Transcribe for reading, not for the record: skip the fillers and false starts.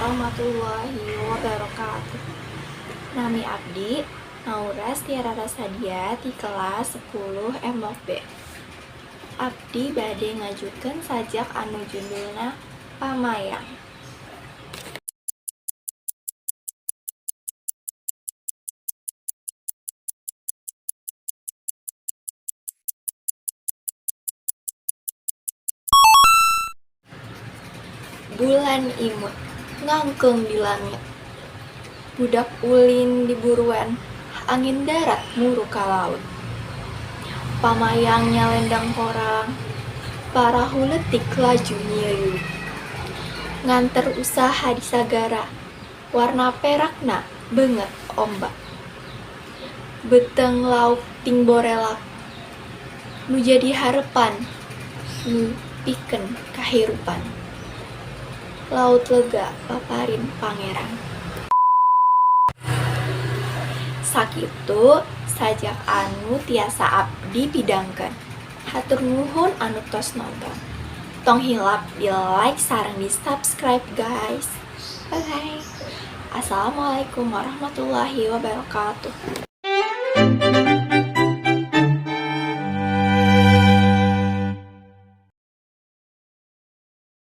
Warahmatullahi wabarakatuh. Nami abdi Naura Setiara Rasadia di kelas 10 MOB. Abdi bade ngajukeun sajak anu judulna Pamayang. Bulan imut ngangkeung di langit. Budak ulin di buruan, angin darat muru ka laut. Pamayang nyalendang porang, parahu leutik laju nyiuyup. Nganter usaha di sagara, warna perakna beungeut ombak. Beuteung lauk ting borelak, nu jadi harepan nu pikeun kahirupan. Laut lega paparin Pangeran. Sakitu sajak anu tiasa abdi pidangkeun. Hatur nuhun anu tos nonton. Tong hilap di like sareng di subscribe, guys. Bye bye. Assalamualaikum warahmatullahi wabarakatuh.